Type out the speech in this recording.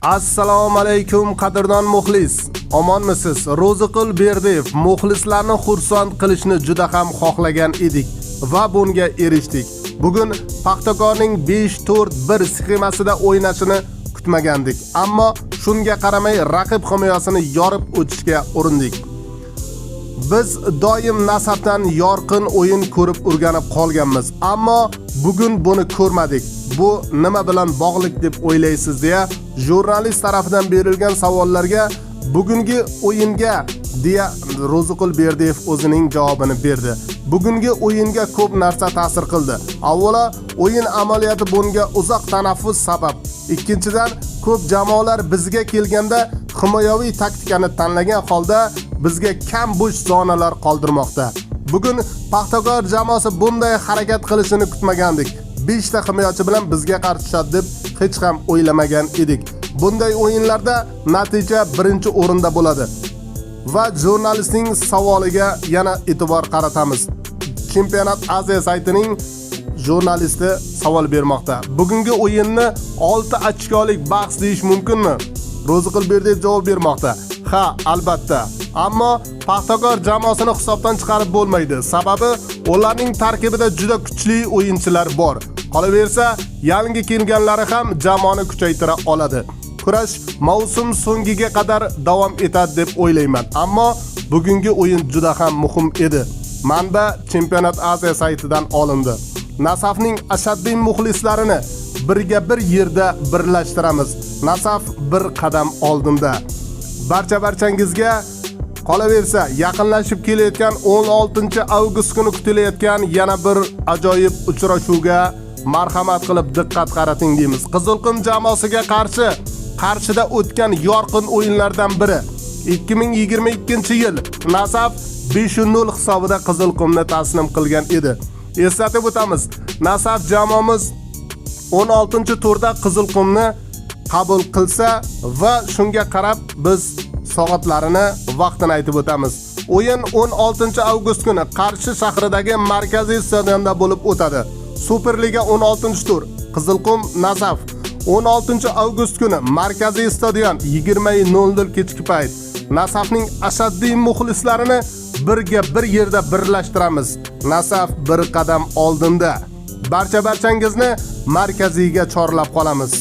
Assalomu alaykum, qadrdon muxlis. Omonmisiz? Ro'ziqul Berdiyev: muxlislarni xursand qilishni juda ham xohlagan edik va bunga erishdik. Bugun Paxtakorning 5-4-1 sxemasida o'ynashini kutmagandik, ammo shunga qaramay raqib himoyasini yorib o'tishga urindik. Biz doim Nasafdan yorqin o'yin ko'rib o'rganib qolganmiz, ammo bugun buni ko'rmadik. Bu nima bilan bog'liq deb o'ylaysiz, deya jurnalist tarafidan berilgan savollarga bugungi o'yinga deya Ro'ziqul Berdiyev o'zining javobini berdi. Bugungi o'yinga ko'p narsa ta'sir qildi. Avvalo, o'yin amaliyoti, bunga uzoq tanaffus sabab. Ikkinchidan, ko'p jamoalar bizga kelganda himoyaviy taktikani tanlagan holda bizga kam bo'sh zonalar qoldirmoqda. Bugun Paxtakor jamoasi bunday harakat qilishini kutmagandik. 5 ta himoyachi bilan bizga qarshi tushadi deb hech ham o'ylamagan edik. Bunday o'yinlarda natija birinchi o'rinda bo'ladi. Va jurnalistning savoliga yana e'tibor qaratamiz. Chempionat Aziya saytining jurnalisti savol bermoqda. Bugungi o'yinni 6 ochkolik bahs deyish mumkinmi? Ro'ziqul Berdiyev javob bermoqda. Ha, albatta. Ammo Paxtakor jamoasini hisobdan chiqarib bo'lmaydi. Sababi ularning tarkibida juda kuchli o'yinchilar bor. Qolaversa, yangi kelganlari ham jamoani kuchaytira oladi. Kurash mavsum so'ngiga qadar davom etadi deb o'ylayman. Ammo bugungi o'yin juda ham muhim edi. Manba Chempionat Aziya saytidan olindi. Nasafning ashaddiy muxlislarini birga bir yerda birlashtiramiz. Nasaf bir qadam oldinda. Barcha barchangizga, qolaversa, yaqinlashib kelayotgan 16 avgust kuni kutilayotgan yana bir ajoyib uchrashuvga marhamat qilib diqqat qarating deymiz. Qizilqum jamoasiga qarshi Qarshida o'tgan yorqin o'yinlardan biri. 2022-yil Nasaf 5-0 hisobida Qizilqumni taslim qilgan edi. Eslatib o'tamiz, Nasaf jamoamiz 16 turda Qizilqumni qabul qilsa va shunga qarab biz soatlarini, vaqtini aytib o'tamiz. O'yin 16 avgust kuni Qarshi shahridagi markaziy stadionda bo'lib o'tadi. Superliga 16 tur. Qizilqum Nasaf 16 avgust kuni markaziy stadion, 20:00 kechki payt. Nasafning ashaddiy muxlislarini birga bir yerda birlashtiramiz. Nasaf bir qadam oldinda. Barcha barchangizni markaziyga chorlab qolamiz.